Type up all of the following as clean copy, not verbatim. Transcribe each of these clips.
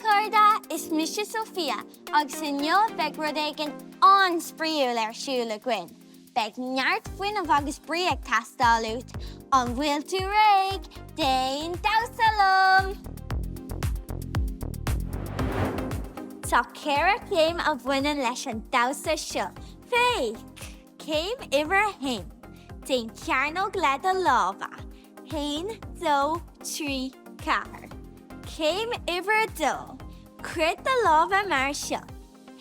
chairde, is mise Sophia agus inniu beidh rud éigin an-spraíúil ar siúl againn. Beidh neart fuinnimh agus brí ag teastáil uait. An bhfuil tú réidh? Déan damhsa liom! Tá 4 chéim a bhaineann leis an damhsa seo. Féach! Céim uimhir a haon, Déan cearnóg le do lámha. Haon, dó, trí, ceathair. Céim uimhir a dó, Croith do lámha mar seo.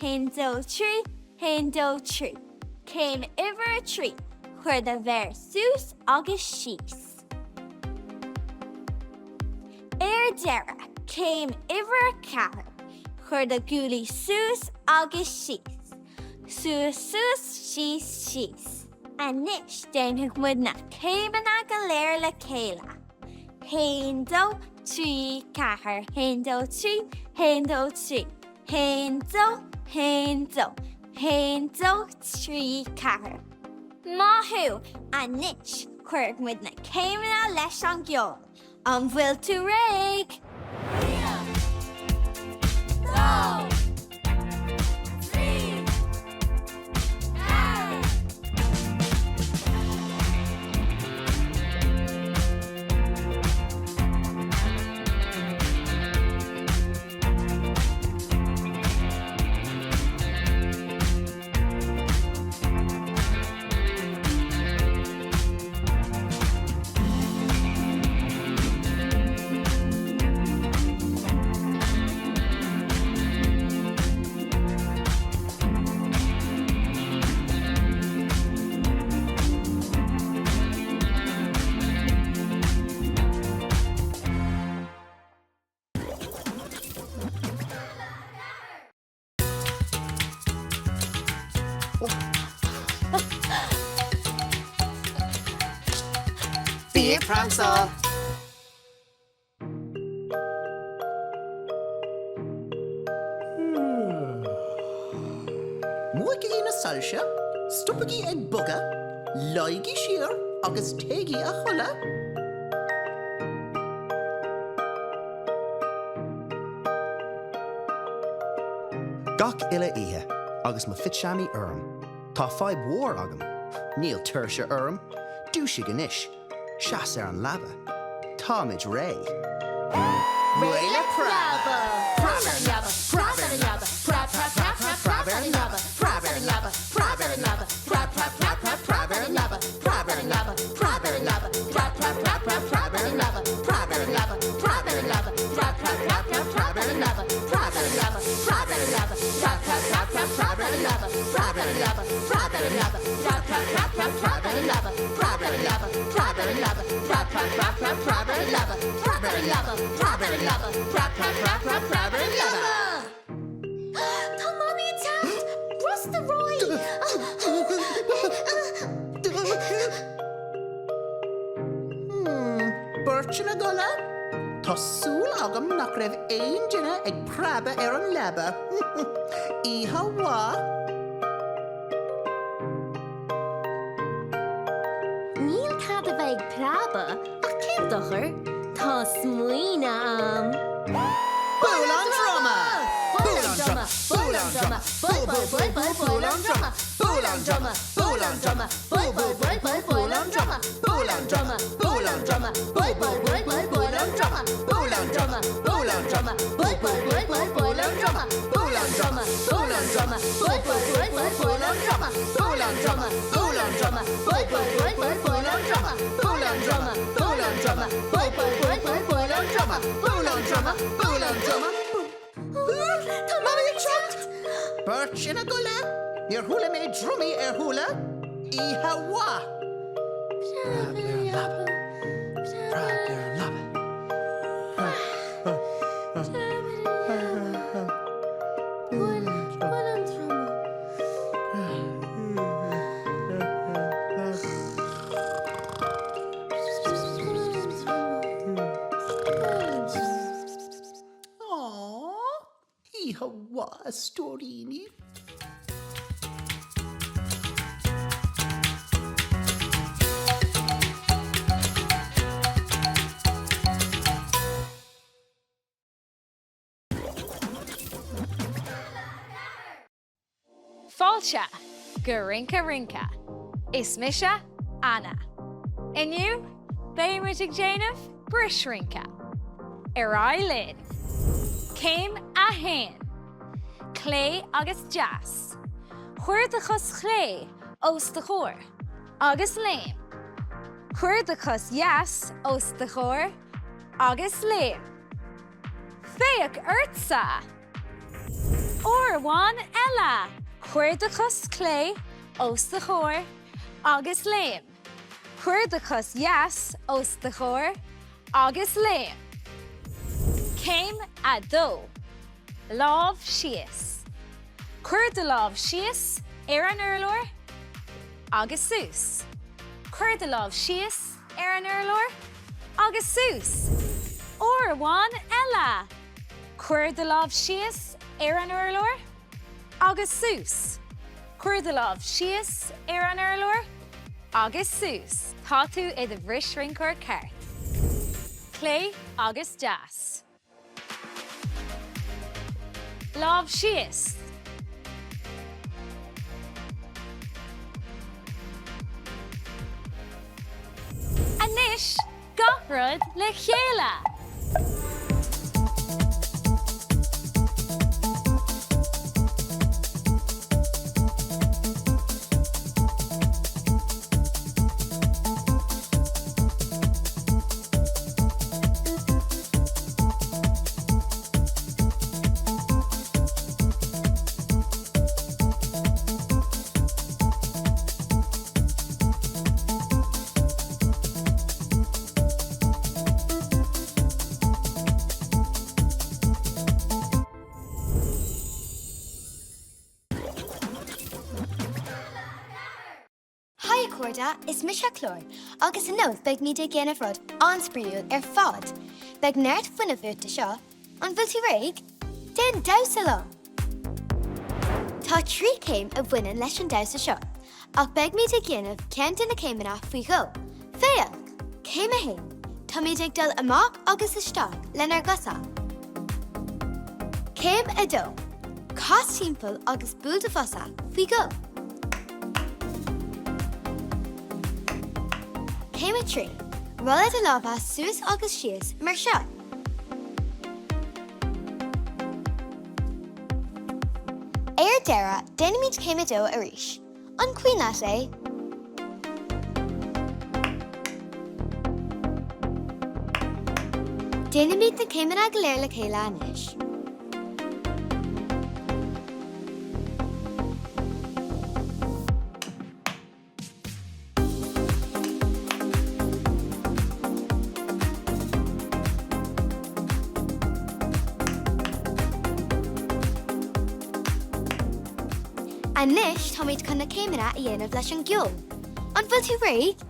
Haon, dó, trí, haon, dó, trí. Céim uimhir a trí, Cuir do mhéar suas agus síos. Ar deireadh, céim uimhir a ceathair, Cuir do ghuaillí suas agus síos. Suas, suas, síos, síos. Anois déanfaidh muid na céimeanna go léir le chéile. Haon, dó, trí, ceathair, haon, dó, trí, haon, dó, trí, haon, dó, haon, dó, haon, dó, trí, ceathair. Maith thú! Anois cuirfidh muid na céimeanna leis an gceol. An bhfuil tú réidh? 1, 2, 3, 4. Bí ag pransáil! Múchaigí na soilse, stopaigí ag bogadh, luígí siar agus téigí a chodladh. Gach uile oíche agus mo phitseámaí orm. Tá fadhb mhór agam. Níl tuirse orm. Dúisigh anois. Seas ar an leaba. Táimid réidh. Réidh le preabadh! Preab ar an leaba, preab ar an leaba, preab, preab, preab, preab, preab ar an leaba, preab ar an leaba, preab ar an leaba, preab, preab, preab, preab, preab ar an leaba, preab ar an leaba, preab ar an leaba, preab, preab, preab, preab, preab ar an leaba, preab ar an leaba, preab ar an leaba, preab, preab, preab, preab, preab ar an leaba, preab ar an leaba, preab ar an leaba, preab, preab, preab, preab, preab ar an leaba, preab ar an leaba, preab ar an leaba, preab, preab, preab, preab, preab ar an leaba, preab ar an leaba, preab ar an leaba, preab, preab, preab, preab, preab ar an leaba, preab ar an leaba, preab ar an leaba, preab, preab, preab, preab, preab ar an leaba. Tá Mamaí ag teacht! Brostú ar aghaidh! Beirt ina gcodladh? Tá súil agam nach raibh aon duine ag preabadh ar an leaba. Oíche mhaith! Níl cead a bheith ag preabadh, ach cén dochar? Tá smaoineamh a'm! Buail an druma! Buail an druma! Buail an druma! Buail, buail, buail, buail, buail an druma! Buail an druma! Buail an druma! Buail, buail, buail, buail, buail an druma! Buail an druma! Buail an druma! Buail, buail, buail, buail, buail an druma! Buail an druma! Buail an druma! Buail, buail, buail, buail, buail an druma! Buail an druma! Buail an druma! Buail, buail, buail, buail, buail an druma! Buail an druma! Buail an druma! Buail, buail, buail, buail, buail an druma! Buail an druma! Buail an druma! Buail, buail, buail, buail, buail an druma! Buail an druma! Buail an druma! Tá Mamaí ag teacht! Beirt ina gcodladh! Níor chuala mé drumaí ar chuala! Oíche mhaith! Preab ar an leaba. Preab ar an leaba. Buail an druma. Aww, oíche mhaith a stóiríní. Fáilte go Rince Rince! Is mise Anna. Inniu, beidh muid ag déanamh bris-rince. Ar aghaidh linn! Céim 1, Clé agus deas. Cuir do chos chlé os do chomhair agus léim. Cuir do chos dheas os do chomhair agus léim. Féach ortsa! Uair amháin eile! Cuir do chos chlé os do chomhair agus léim. Cuir do chos dheas os do chomhair agus léim. Céim 2. Lámh síos. Cuir do lámh síos ar an urlár agus suas. Cuir do lámh síos ar an urlár agus suas. Uair amháin eile! Cuir do lámh síos ar an urlár agus suas. Cuir do lámh síos ar an urlár agus suas. Tá tú i do bhris-rinceoir ceart. Clé agus deas. Lámh síos. Anois gach rud le chéile! Haigh a chairde, is mise Clár agus inniu beidhmid ag déanamh rud an-spraíúil ar fad. Beidh neart fuinnimh uait do seo. An bhfuil tú réidh? Déan damhsa liom! Tá 3 chéim a bhaineann leis an damhsa seo, ach beidhmid ag déanamh ceann de na céimeanna faoi dhó. Féach! Céim 1, Táimid ag dul amach agus isteach lenár gcosa. Céim 2, Cas timpeall agus buail do bhosa faoi dhó. Céim 3, Rollaigh do lámha suas agus síos mar seo. Ar deireadh, déanaimid céim 2 arís. An cuimhin leat é? Déanaimid na céimeanna go léir le chéile anois. Anois táimid chun na céimeanna a dhéanamh leis an gceol. An bhfuil tú réidh?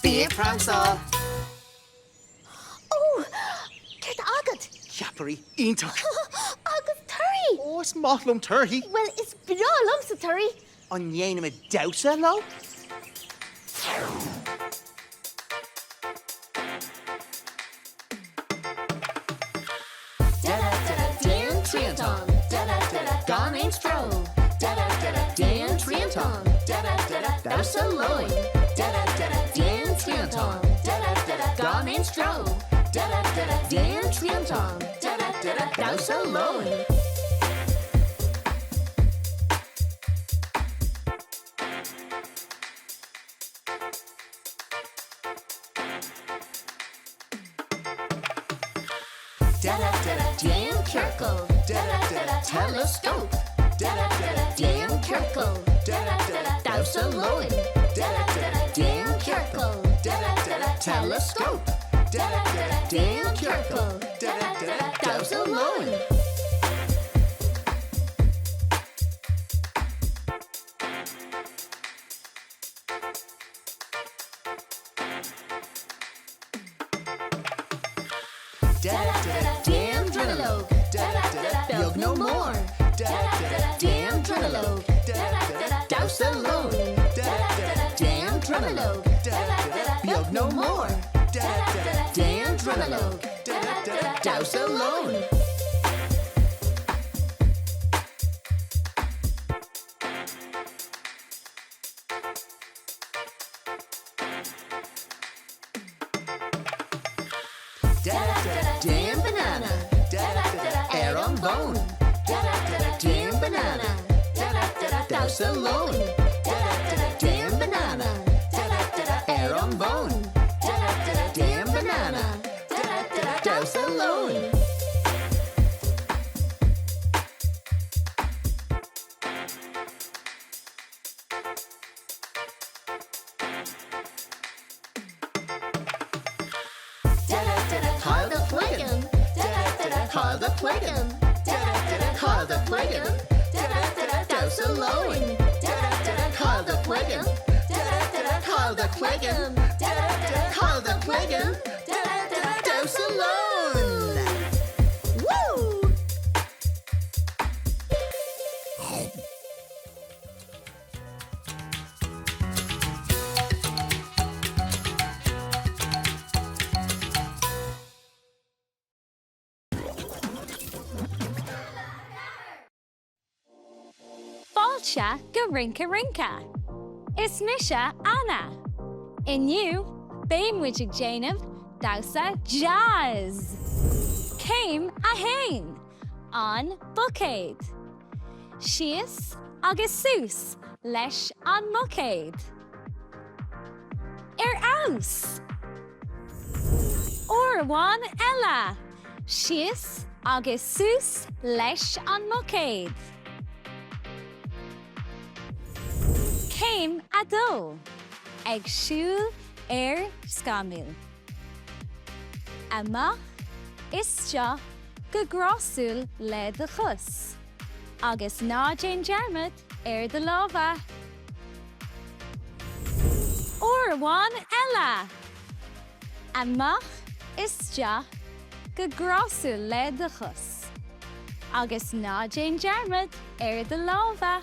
Bí ag pramsáil! Ó! Céard tá agat? Ceapairí iontach! Agus torthaí! Ó, is maith liom torthaí! Bhuel, is breá liomsa torthaí! An ndéanfaimid damhsa leo? Déan triantán gan aon stró Déan triantán Damhsa lóin Déan triantán gan aon stró Déan triantán Damhsa lóin. Déan ciorcal. Teileascóp. Déan ciorcal. Damhsa lóin. Déan ciorcal. Teileascóp. Déan ciorcal. Damhsa lóin. Déan dronuilleog. Beag nó mór. Déan dronuilleog. Damhsa lóin. Déan dronuilleog. Beag nó mór. Déan dronuilleog. Damhsa lóin. Déan banana. Ar an bhfón. Déan banana. Damhsa lóin. Déan banana. Ar an bhfón. Déan banana. Damhsa lóin. Caill do chloigeann. Caill do chloigeann. Caill do chloigeann. Damhsa lóin. Caill do chloigeann. Caill do chloigeann. Caill do chloigeann. Damhsa lóin. Woo! Fáilte go Rince Rince! Is mise Anna. Inniu, beidh muid ag déanamh damhsa jazz! Céim 1, An buicéad. Síos agus suas leis an mbuicéad. Ar fheabhas! Uair amháin eile! Síos agus suas leis an mbuicéad. Céim 2, Ag siúl ar scamaill. Amach, isteach go grásúil le do chos agus ná déan dearmad ar do lámha. Uair amháin eile! Amach, isteach go grásúil le do chos agus ná déan dearmad ar do lámha.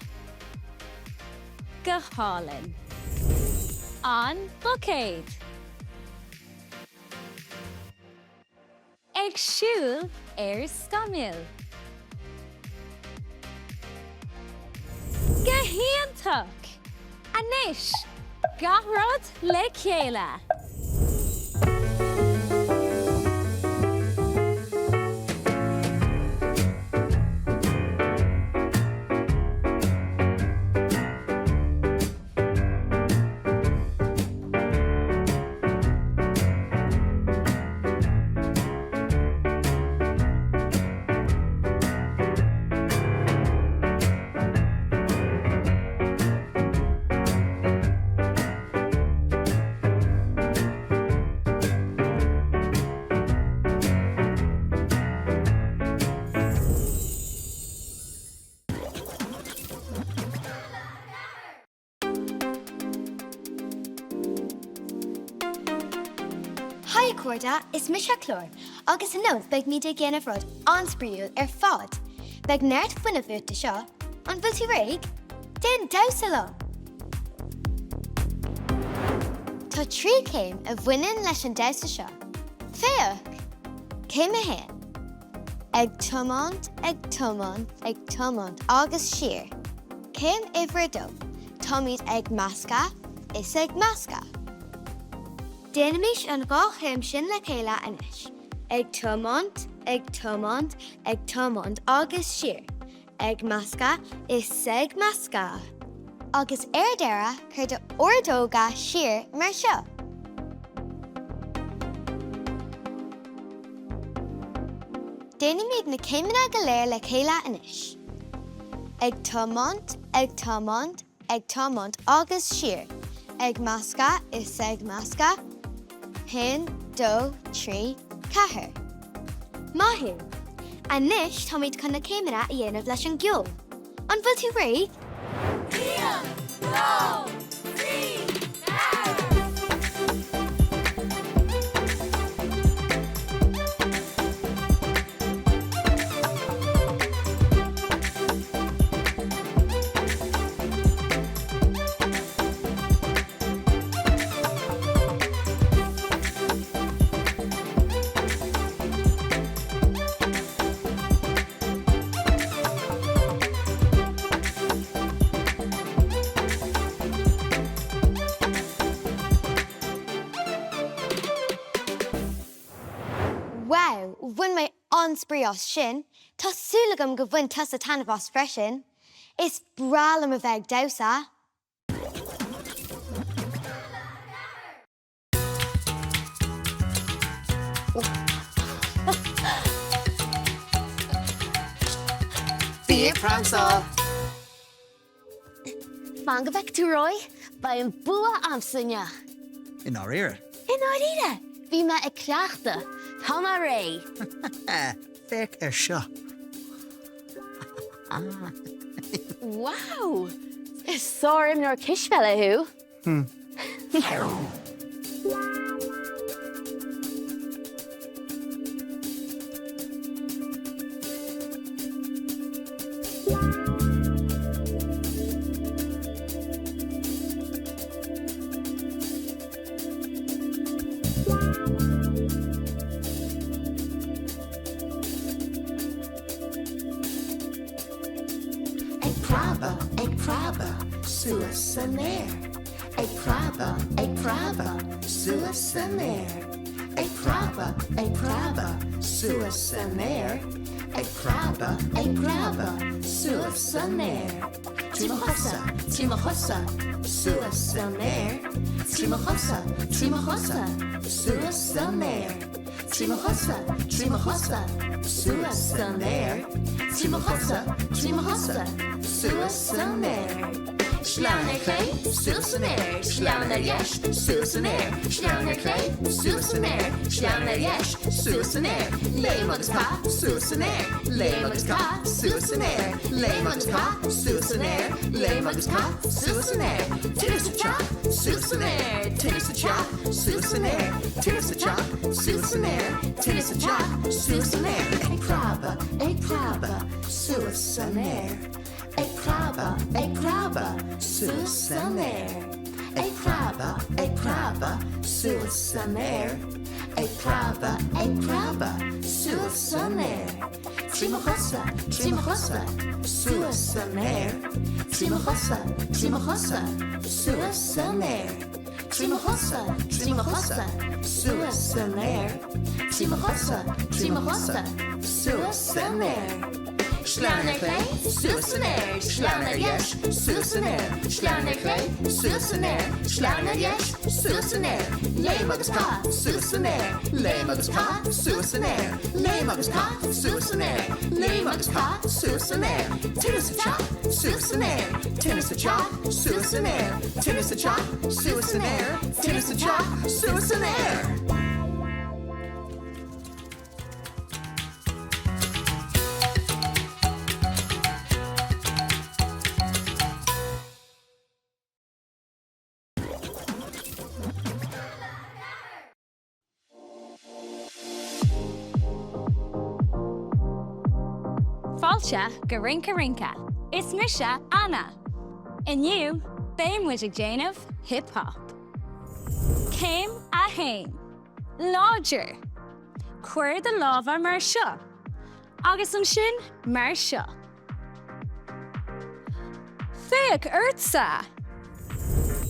Go hálainn. An buicéad. Ag siúl ar scamaill. Go hiontach! Anois, gach rud le chéile! Haigh a chairde, is mise Clár agus inniu beidh muid ag déanamh rud an-spraíúil ar fad. Beidh neart fuinnimh uait do seo. An bhfuil tú réidh? Déan damhsa liom! Tá 3 chéim a bhaineann leis an damhsa seo. Féach! Céim 1. Ag tiomáint, ag tiomáint, ag tiomáint agus siar. Céim uimhir 2, táimid ag meascadh is ag meascadh. Déanaimis an dá chéim sin le chéile anois, ag tiomáint, ag tiomáint, ag tiomáint agus siar, ag meascadh is ag meascadh. Agus ar deireadh, cuir do ordóga siar mar seo. Déanfaimid na céimeanna go léir le chéile anois. Ag tiomáint, ag tiomáint, ag tiomáint agus siar. Ag meascadh is ag meascadh. Haon, dó, trí, ceathair. Maith thú! Anois táimid chun na céimeanna a dhéanamh leis an gceol. An bhfuil tú réidh? 1, 2, 3, 4! Wow, bhain mé an-spraoi as sin! Tá súil agam go bhain tusa taitneamh as freisin! Is breá liom a bheith ag damhsa! Bí ag pransáil! Fan go bhfeicfidh tú, Roy, beidh an bua a'msa inniu. I ndáiríre? I ndáiríre! Bhí mé ag cleachtadh. Tá mé réidh. Féach ar seo. Wow! Is sár-imreoir cispheile thú! Ag preabadh, ag preabadh, suas san aer. Ag preabadh, ag preabadh, suas san aer. Ag preabadh, ag preabadh, suas san aer. Ag preabadh, ag preabadh, suas san aer. Trí mo chosa, trí mo chosa, suas san aer. Trí mo chosa, trí mo chosa, suas san aer. Trí mo chosa, trí mo chosa, suas san aer. Trí mo chosa, trí mo chosa, suas san aer. Sleamhain ar chlé, suas san aer, sleamhain ar dheis, suas san aer, sleamhain ar chlé, suas san aer, sleamhain ar dheis, suas san aer, léim agus caith, suas san aer, léim agus caith, suas san aer, léim agus caith, suas san aer, léim agus caith, suas san aer, tine sa teach, suas san aer, tine sa teach. Suas san aer, tine sa teach, suas san aer, tine sa teach, suas san aer. Ag preabadh, ag preabadh, suas san aer. Ag preabadh, ag preabadh, suas san aer. Ag preabadh, ag preabadh, suas san aer. Ag preabadh, ag preabadh, suas san aer. Trí mo chosa, trí mo chosa, suas san aer. Trí mo chosa, trí mo chosa, suas san aer. Trí mo chosa, trí mo chosa, suas san aer. Trí mo chosa, trí mo chosa, suas san aer. Sleamhain ar chlé, suas san aer, sleamhain ar dheis, suas san aer, sleamhain ar chlé, suas san aer, sleamhain ar dheis, suas san aer, léim agus caith, suas san aer, léim agus caith, suas san aer, léim agus caith, suas san aer, léim agus caith, suas san aer, tine sa teach, suas san aer, tine sa teach. Suas san aer, tine sa teach, suas san aer, tine sa teach, suas san aer. Fáilte go Rince Rince. Is mise Anna. Inniu, beidh muid ag déanamh hip hop. Céim 1. Láidir. Cuir do lámha mar seo. Agus ansin mar seo. Féach ortsa!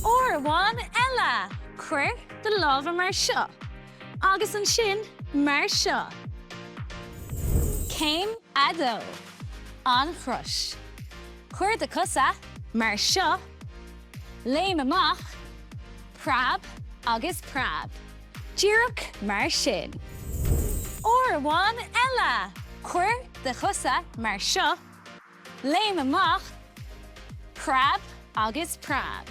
Uair amháin eile! Cuir do lámha mar seo, agus ansin mar seo. Céim 2, An chrois. Cuir do chosa mar seo, léim amach, preab agus preab. Díreach mar sin. Uair amháin eile! Cuir do chosa mar seo, léim amach, preab agus preab.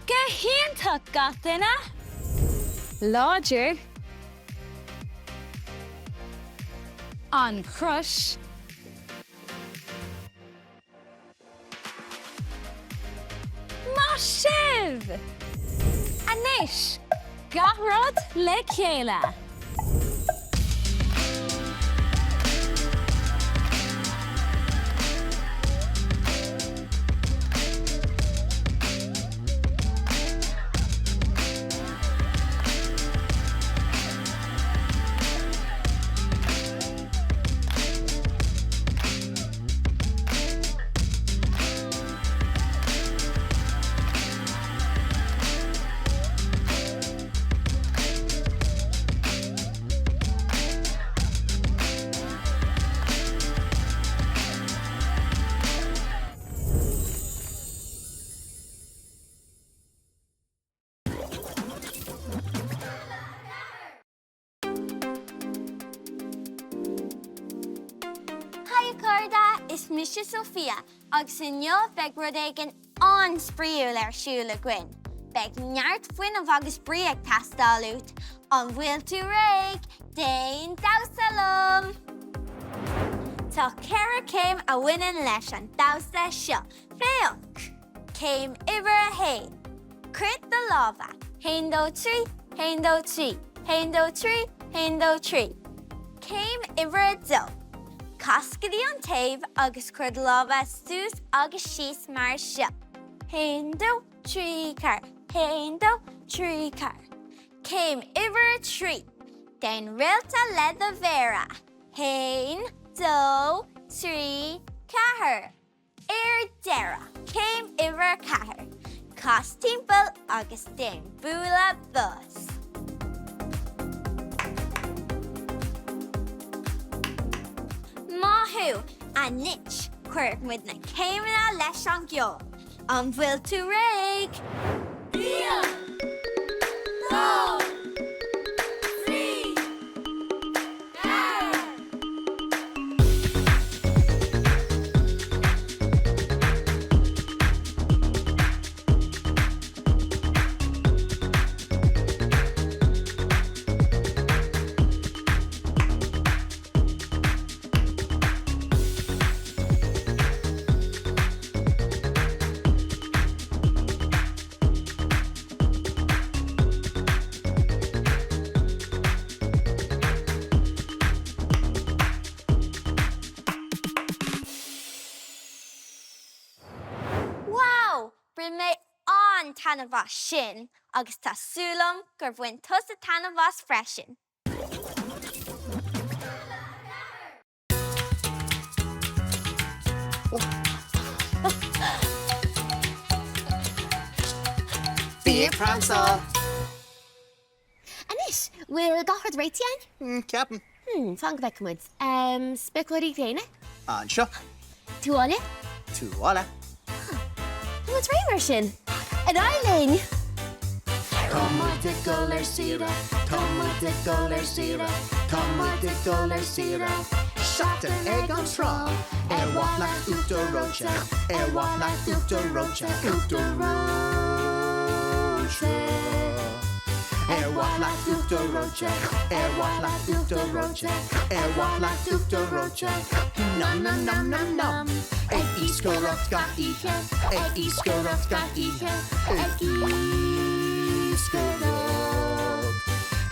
Go hiontach gach duine! Láidir. An chrois. Maith sibh! Anois, gach rud le chéile! Haigh a chairde, is mise Sophia agus inniu beidh rud éigin an-spraíúil ar siúl againn. Beidh neart fuinnimh agus brí ag teastáil uait. An bhfuil tú réidh? Déan damhsa liom! Tá 4 chéim a bhaineann leis an damhsa seo. Féach! Céim uimhir a haon. Croith do lámha. Haon dó trí, haon dó trí, haon dó trí, haon dó trí. Céim uimhir a dó. Cas go dtí an taobh agus cuir do lámha suas agus síos mar seo. Haon dó trí ceathair, haon dó trí ceathair. Céim uimhir a trí. Déan réalta le do mhéara. Haon dó trí ceathair. Ar deireadh, céim uimhir a 4, cas timpeall agus déan bualadh bos. Maith thú! Anois, cuirfidh muid na céimeanna leis an gceol. An bhfuil tú réidh? 1, 2, 3, 4. Wow! Bhain mé an-taitneamh as sin agus tá súil agam gur bhain tusa taitneamh as freisin! Bí ag pransáil! Anois, bhfuil gach rud réitithe againn? Ceapaim. Hmm, fan go bhfeicfidh muid. Spéacláirí gréine? Anseo. Tuáille? Tuáille. Tá muid réidh mar sin. Ar aghaidh linn! Tá muid ag dul ar saoire, tá muid ag dul ar saoire, tá muid ag dul ar saoire. Seachtain ag an trá, ar mhaith leat uachtar reoite, ar mhaith leat uachtar reoite, uachtar reoite. Ar mhaith leat uachtar reoite, ar mhaith leat uachtar reoite, ar mhaith leat uachtar reoite. Nom nom nom nom nom. Ag iascaireacht gach oíche, ag iascaireacht gach oíche, ag iascaireacht.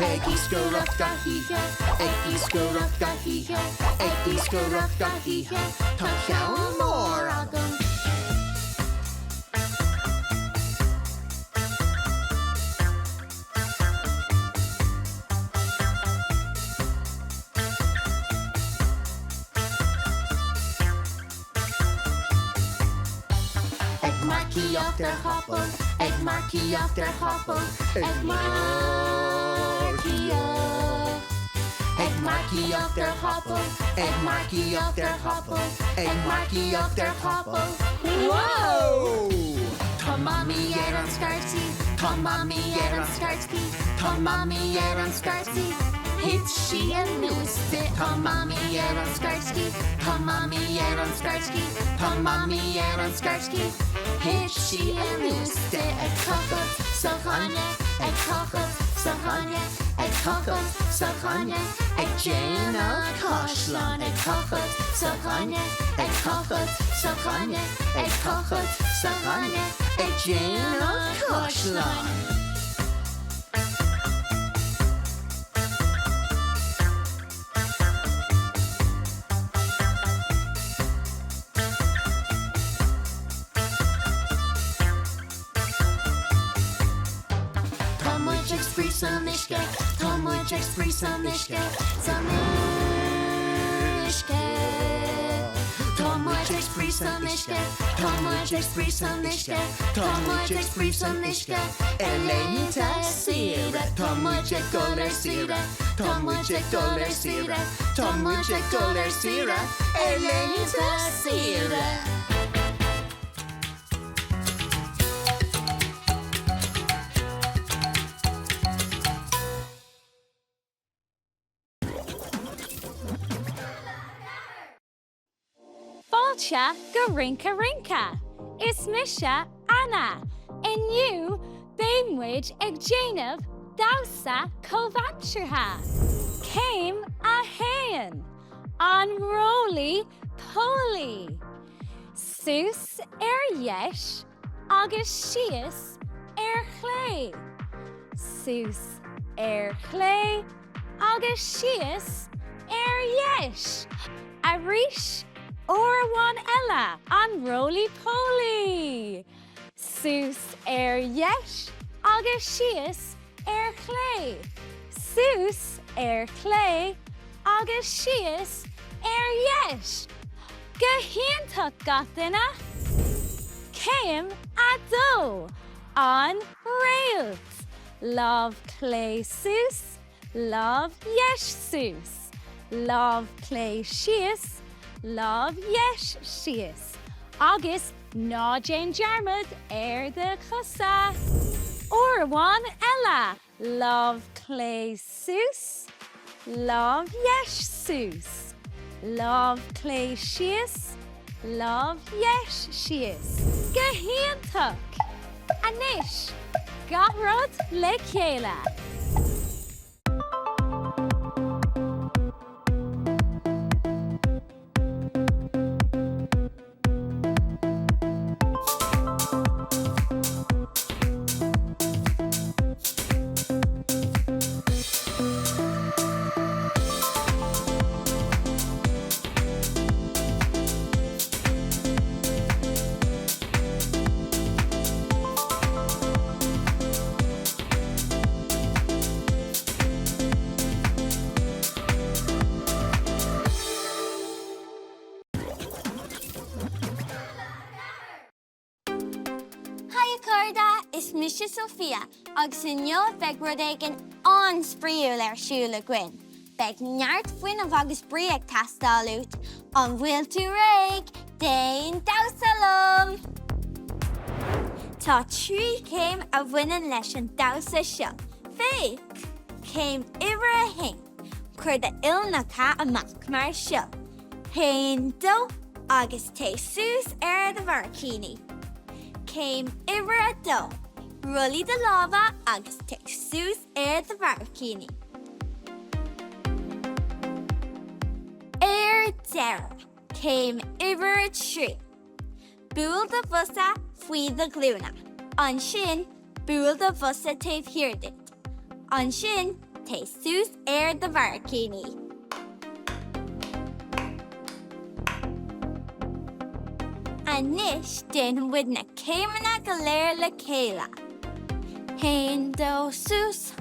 Ag iascaireacht gach oíche, ag iascaireacht gach oíche, ag iascaireacht gach oíche, tá ceann mór agam. Ag marcaíocht ar chapall, ag marcaíocht ar chapall, ag marcaíocht. Ag marcaíocht ar chapall, ag marcaíocht ar chapall, ag marcaíocht ar chapall. Whoa! Tá Mamaí ar an scairtigh, tá Mamaí ar an scairtigh, tá Mamaí ar an scairtigh. Thit sí anuas di. Tá Mamaí ar an scairt-scí, tá Mamaí ar an scairt-scí, tá Mamaí ar an scairt-scí. Thit sí anuas di. Ag tochailt sa ghaineamh, ag tochailt sa ghaineamh, ag tochailt sa ghaineamh, ag déanamh caisleán, ag tochailt sa ghaineamh, ag tochailt sa ghaineamh, ag tochailt sa ghaineamh, ag déanamh caisleán. Tá muid ag spraoi san uisce, tá muid ag spraoi san uisce, san uisce. Tá muid ag spraoi san uisce, tá muid ag spraoi san uisce, tá muid ag spraoi san uisce. Ar laethanta saoire, tá muid ag dul ar saoire, tá muid ag dul ar saoire, tá muid ag dul ar saoire, ar laethanta saoire. Fáilte go Rince Rince! Is mise Anna. Inniu beidh muid ag déanamh damhsa comhaimseartha. Céim 1, An Roly Poly. Suas ar dheis agus síos ar chlé. Suas ar chlé agus síos ar dheis. Arís, uair amháin eile, an Roly Poly! Suas ar dheis agus síos ar chlé. Suas ar chlé agus síos ar dheis. Go hiontach gach duine! Céim 2, An Réalt. Lámh chlé suas, lámh dheis suas, lámh chlé síos, lámh dheis síos. Agus ná déan dearmad ar do chosa! Uair amháin eile, lámh chlé suas, lámh dheis suas, lámh chlé síos, lámh dheis síos. Go hiontach! Anois, gach rud le chéile! Haigh a chairde, is mise Sophia agus inniu beidh rud éigin an-spraíúil ar siúl againn. Beidh neart fuinnimh agus brí ag teastáil uait. An bhfuil tú réidh? Déan damhsa liom! Tá 3 chéim a bhaineann leis an damhsa seo. Féach! Céim uimhir a haon, Cuir d'uillinneacha amach mar seo. Haon, dó, agus téigh suas ar do bharraicíní. Céim uimhir a dó, Rollaigh do lámha agus téigh suas ar do bharraicíní. Ar deireadh, céim uimhir a 3. Buail do bhosa faoi do ghlúine. Ansin, buail do bhosa taobh thiar duit. Ansin, téigh suas ar do bharraicíní. Anois déanfaidh muid na céimeanna go léir le chéile. Haon, dó, suas,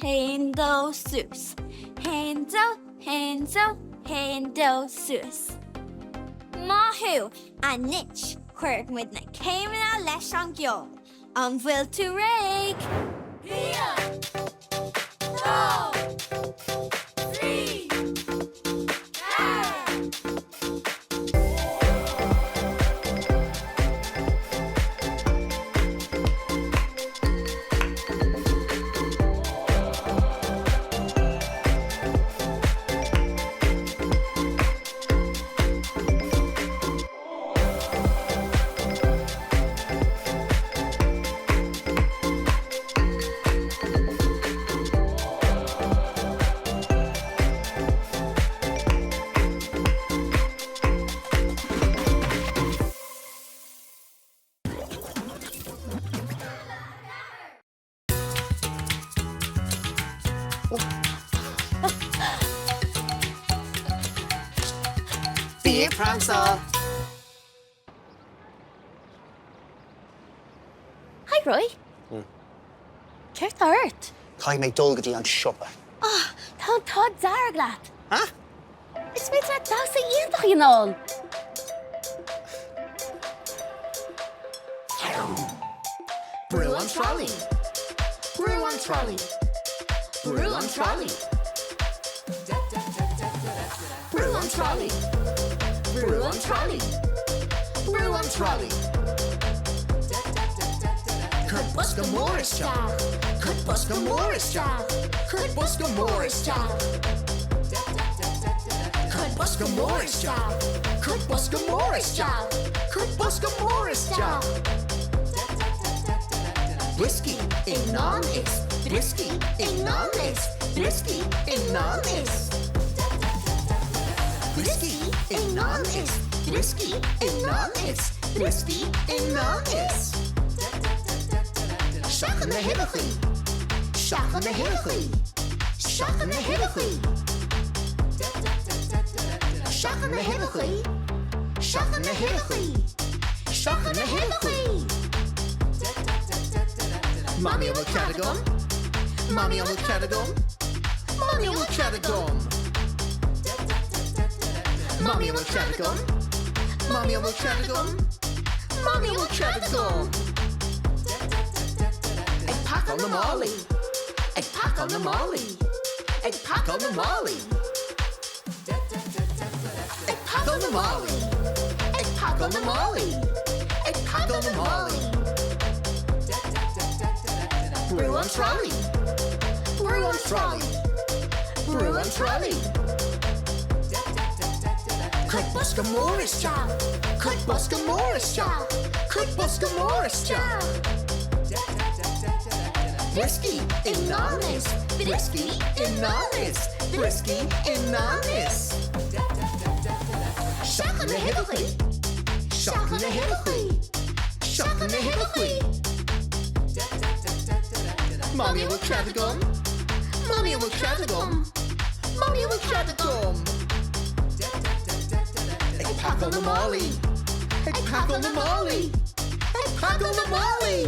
haon, dó, suas, haon, dó, haon, dó, haon, dó, suas. Maith thú! Anois cuirfidh muid na céimeanna leis an gceol. An bhfuil tú réidh? 1, 2, 3, 4. Pramsáil! Hi Roy. Céard tá ort? Caithfidh mé dul go dtí an siopa. Ah, tá an t-ádh dearg leat! Huh? Is féidir leat damhsa iontach a dhéanamh! Brú an trolaí! Brú an trolaí! Brú an trolaí! Brú an trolaí! Brú an trolaí! Brú an trolaí! Cuir bosca mór isteach! Cuir bosca mór isteach! Cuir bosca mór isteach! Cuir bosca mór isteach! Cuir bosca mór isteach! Cuir bosca mór isteach! Brioscaí i ngan fhios! Brioscaí i ngan fhios! Brioscaí i ngan fhios! Brioscaí i ngan fhios! Brioscaí i ngan fhios! Brioscaí i ngan fhios! Seachain na huibheachaí! Seachain na huibheachaí! Seachain na huibheachaí! Seachain na huibheachaí! Seachain na huibheachaí! Seachain na huibheachaí! Mamaí an bhfuil cead agam? Mamaí an bhfuil cead agam? Mamaí an bhfuil cead agam? Mamaí an bhfuil cead agam? Mamaí an bhfuil cead agam? Mamaí an bhfuil cead agam? Ag pacáil na málaí. Ag pacáil na málaí. Ag pacáil na málaí. Ag pacáil na málaí. Ag pacáil na málaí. Ag pacáil na málaí. Brú an trolaí. Brú an trolaí. Brú an trolaí. Cuir bosca mór isteach. Cuir bosca mór isteach. Cuir bosca mór isteach. Brioscaí i ngan fhios. Brioscaí i ngan fhios. Brioscaí i ngan fhios. Seachain na huibheachaí. Seachain na huibheachaí. Seachain na huibheachaí. Mamaí an bhfuil cead agam? Mamaí an bhfuil cead agam? Mamaí an bhfuil cead agam? Ag pacáil na málaí. Ag pacáil na málaí. Ag pacáil na málaí.